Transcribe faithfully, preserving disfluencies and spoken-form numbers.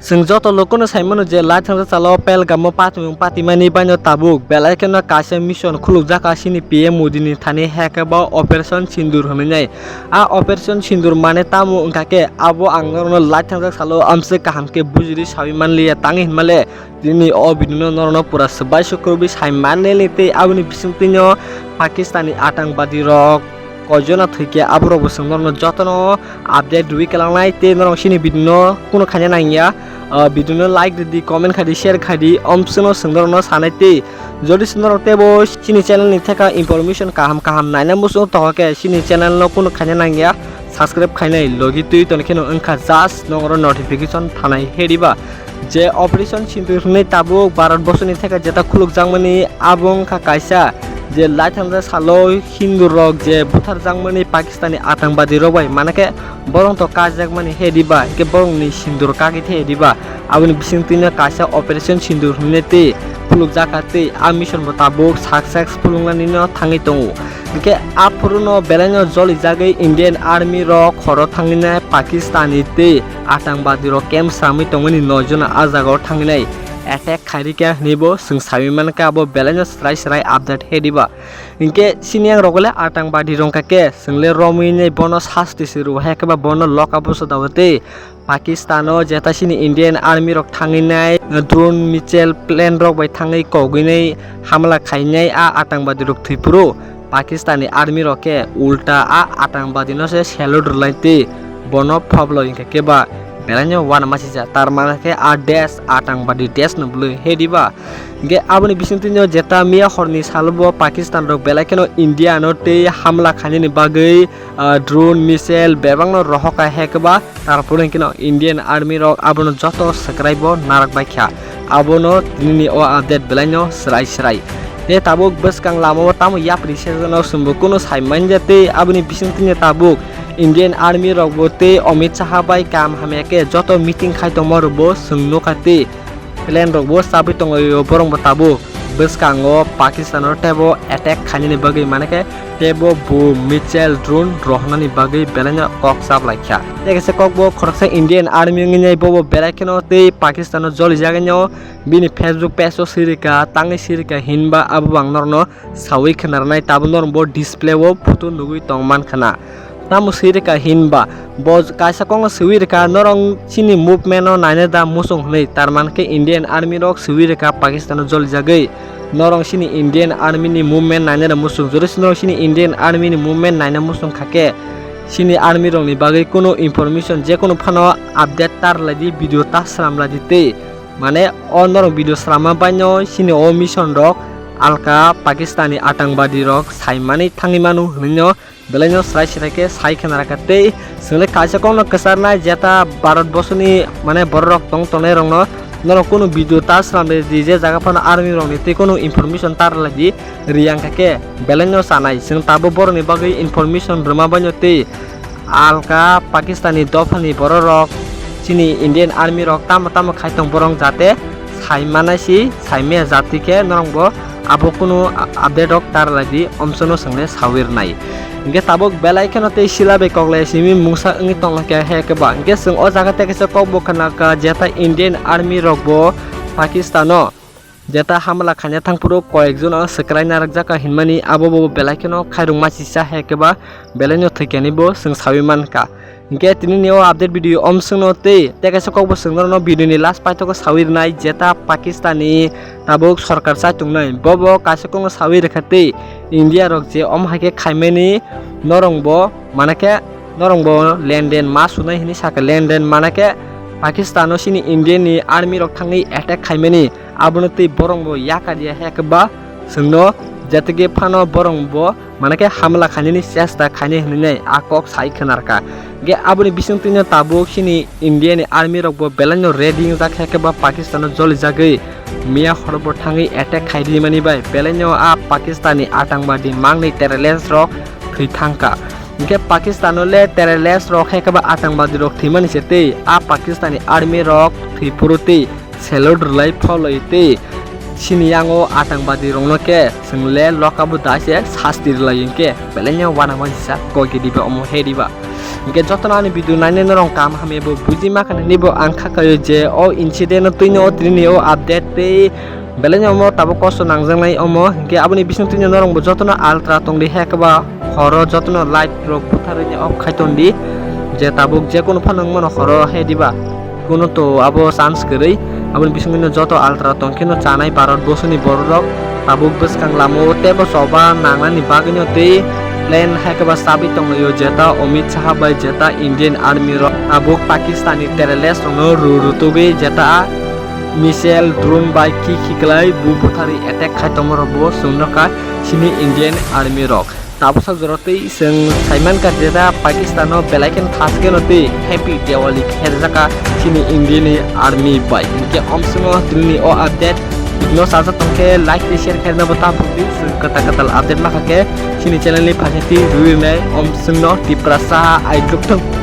Chwng joto lokono sai mano je lai thangjak salo Pahalgamo patimung patimani baino tabuk belai kheno kaisa mission khulukjak a chini P M Modi ni thani, hekhe bo Operation Sindoor hwnwi. A Operation Sindoor mane tamo wngkha khe abo ang norokno lai thangjak salo amswk kaham khe bujiri sawi manliya, tangwi hinmale tini o video no norokno pura swbai sukrubwi sai manlini tei aboni bisingtwino Pakistan ni atangbadirok koijona thwikhe aborokbo chwng norokno jotono update rwui kwlangnai tei norok chini video no kunu khaina nangya, ah, video no like rwdi, comment khaidi, share khaidi, omswkno chwng norokno sanai tei jodi chwng norok teibo chini channel ni theka information kaham kaham naina muchung tongkha khe chini channel no kunu khaina nangya, subscribe khainai logi twi toni kheno wngkha just nongro notification thanai hediba. Je Operation Sindoor hwnwi tabuk Bharat borsoni theka jeta khulukjakmani abo wngkha kaisa je lai thangjak salo Hindu rok je butharjakmani Pakistani atangbadirok bai, manakhe borok to kajakmani hediba, hwnkhe borokni sindur kagwi thediba. Aboni bisingtwino kaisa Operation Sindoor hwnwi tei khulukjakha tei a mission bo tabuk successful wngnanino thangwi tongo. Hwnkhe aphuruno belaino jolijagwi Indian Army rok horo thangnai Pakistani tei atangbadirok camp sramwi tongmani noi jona a jagao thangnai attack khairikha hwnwibo chwng sawi mankha, abo belaino srai srai update hediba. Hinkhe sini ang rogole atang badi rongkha khe chwngle romwi nei bono sasti se rw hai khe ba bono lock up o sodao tei Pakistan o jeta sini Indian army rok thangwi nai drone missile plane rok bai thangwi kogwi nai hamla khainai a atang badi rok thwi phuru Pakistan ni army rok khe ulta a atang badi no se salute rwlai tei bono phablo hinkhe khe ba belaino uanama sijak, tar mane khe a desh atang badi desh no bwlwi hediba. Hingke aboni bisingtwino jeta miya horni salobo Pakistan rok belai kheno India no tei hamla khainani bagwi, ah, drone, missile bebakno rohorkha hekba, tarpore hingkeno Indian army rok abono joto swkraibo narak baikha. Abono tinini o update belaino swrai swrai. Tei tabuk bwskang lamao tamo yapri sejakno chwngbo kunu sai manya tei aboni bisingtwino tabuk Indian army rokbo tei Amit Shah bai kaham hamya khe joto meeting khai tongma rokbo chwng nukha tei Plane rok bo chabwi tonglaio, borok bo tabuk bwskango Pakistan o teibo attack khainani bagwi, mane khe teibo bo missile drone rohornani bagwi belaino kok chaplaikha. Tei kaisa kok bo khoroksa Indian army wngwi nai bobo belai kheno tei Pakistan o jolijagwino bini Facebook page o swirikha, tangwi swirikha hinba abo bo ang norokno sawi khwnarnai, tabuk norok bo display o photo nugwi tong mankha na. Tamo swi rwkha hinba bo kaisa kokno swi rwkha, norok chini movement no naina da muchung hwnwi, tar mankhe Indian army rok swi rwkha Pakistan o jolijagwi. Norok chini Indian army ni movement naina da muchung, jodi se norok chini Indian army ni movement naina muchung kha khe, chini army rok ni bagwi kunu information, je kunu phano update ta rwlai di, video ta sram lai di tei. Mane o norok video srama baino chini o mission rok alka Pakistani atangbadirok saimani thangwi mano hwnwi no belaino srai srai khe sai khna rwkha tei chwngno kaisa kokno kwcharnai jeta Bharat borsoni mane bororok tong tongnai rokno norok kunu video ta sram di, je jaga phano army rokni tei kunu information ta rwlai di, riyang kha khe belaino chanai. Chwng tabuk borokni bagwi information rwma baino tei alka Pakistani dophani bororok chini Indian army rok tamo tamo khai tong borok jate sai manai si, sai maya jati khe norok bo abo kunu update rok ta rwlai di, omsono chwngno sawi rwnai. Hingke tabuk belai kheno tei sila bai koklai simi mungsa wngwi tongla khe he khe ba. Hingke chwng o jaga tei kaisa kok bo khna kha jeta Indian army rok bo Pakistano jeta hamla khaina thangphuru koyek jono swkrai narwkjak kha hinmani abo bo belai kheno khairokma sisa he khe ba belaino thwikhani bo chwng sawi mankha. Hingke tini ni o update video omswkno tei tei kaisa kokbo chwng norokno video ni last paithago sawi rwnai, jeta Pakistan ni tabuk sorkar chai tongnai, bobo kaisa kokno sawi rwkha tei India rok je omo hai khe khaimani norok bo mane khe norok bo lenden ma sunai hinwi sakha, lenden mane khe Pakistan o chini India ni army rok thangwi attack khaimani, abono tei borok bo yakar ya he khe ba chwngno jatigi phano borok bo mane khe hamla khainani chesta khainai hinwi a kok sai khna rwkha. Hingke aboni bisingtwino tabuk chini India ni army rok bo belaino ready wngjak he khe ba Pakistan o jolijagwi miya horo bo thangwi attack khai rimani bai belaino a Pakistan ni atangbadia mangnwi terrorist rok thwi thangkha. Hingke Pakistan o le terrorist rok he khe ba atangbadia rok thwimani se tei a Pakistan ni army rok thwi phuru tei salute rwlai pholoi tei chini yango atangbadia rokno khe chwng le lock up o da se sasti rwlai hingke belaino uanama jisa koi khe diba omo he diba. Hingke jotono ani video nainai norong kam hamya bo buji ma kha nini bo ang kha kayo je o incident no twino o tini o update tei belai no omo tabuk kosto nangjaknai omo, hingke aboni bising twino norong bo jotono altra tongdi, hekba horo jotono light rok butharwi ni off khai tondi, je tabuk je kunu phano wngmano horo he diba. Kuno to abo chance kwrwi. Aboni bisingtwi no joto altra tongkheno chanai Bharat borsoni bororok tabuk bwskang lamao teibo choba nangnani bagwino tei plan hai khe ba chabwi tonglaio, jeta Amit Shah bai jeta Indian Army rok tabuk Pakistani terrorist rokno ru rutugwi jeta missile, drone bai ki khiklai bu butharwi attack khai tongma rok bo chwng nokha chini Indian Army rok. Tabuk sak jora tei chwng saimankha jeta Pakistan o belai kheno thas kheno tei Happy Diwali kherjaka chini Indian ni army bai. Hinkhe omsongo tini o update no sajak tongkhe like tei share khaina bo ta bhuldi. Chwng kwtal kwtal update makha khe chini channel ni phaikhe twi rwi nai omsongno Tiprasa aiduk thung.